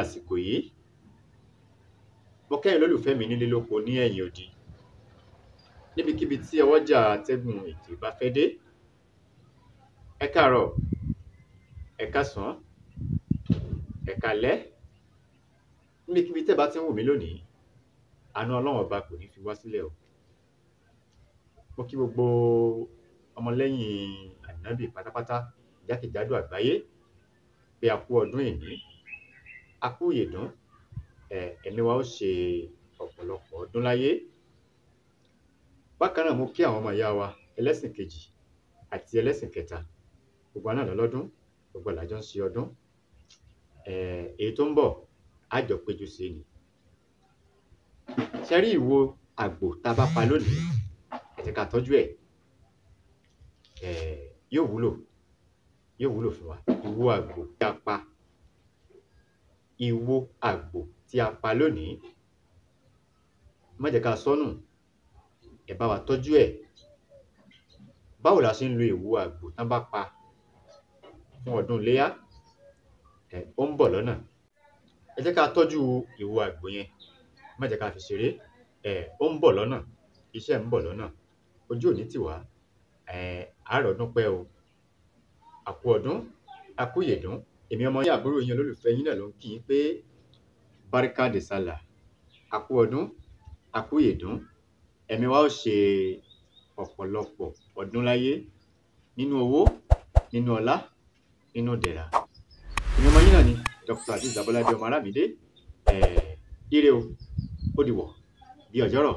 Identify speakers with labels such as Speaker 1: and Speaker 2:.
Speaker 1: Àsìkò yìí, mo kẹ́yìn olólùfẹ́ mi nílé lóko ní ẹ̀yìn odi, níbikíbi tí ọwọ́jà atẹ́gùn ètò bá fẹ́ dé. Ẹ káàárọ̀, ẹ káàsán, ẹ káalẹ́, níbikíbi tẹ́ bá ti ń wò mí lónìí, àánú Ọlọ́run Ọba kò ní fi wá sílẹ̀ o. Mo kí gbogbo ọmọlẹ́yìn Ànábì pátápátá jákèjádò àgbáyé pé a kú ọdún èní, a kú ìyèdún, ẹ̀mí wa ó ṣe ọ̀pọ̀lọpọ̀ ọdún láyé. Bákan náà, mo kí àwọn ọmọ ìyá wa ẹlẹ́sìn kejì àti ẹlẹ́sìn kẹta, gbogbo wa náà lọ́lọ́dún, gbogbo wa la jọ ń ṣe ọdún. Èyí tó ń bọ̀, á jọ péjú sí ni. Ṣé rí ìwo àgbò tá a bá pa lónìí, ẹ jẹ́ ká tọ́jú ẹ̀, yóò wúlò, yóò wúlò fún wa. Ìwo àgbò tí a pa, ìwo àgbò tí a pa lónìí, má jẹ́ ká sọ́nù, ẹ bá wa tọ́jú ẹ̀. Báwo la ṣe ń lo ìwo àgbò tán bá pa fún ọdún iléyá? Ó ń bọ̀ lọ́nà. Ẹ jẹ́ ká tọ́jú ìwo àgbò yẹn, má jẹ́ ká fi ṣeré. Ó ń bọ̀ lọ́nà, iṣẹ́ ń bọ̀ lọ́nà, ojú ò ní tì wá, á rọ́dún pẹ́ o. A kú ọdún, a kú ìyèdún. Èmi ọmọ yín, àbúrò yín, olólùfẹ́ yín náà ló ń kí yín pé Barika de Sallah, a kú ọdún, a kú ìyèdún, ẹ̀mí wa ó ṣe ọ̀pọ̀lọpọ̀ ọdún láyé nínú owó, nínú ọlá, nínú ìdẹ̀ra. Èmi ọmọ yín náà ni Dr. Azeez Abọ́ládé ọmọ Arámidé. Ire o, ó dìwọ̀ bí ọjọ́rọ̀.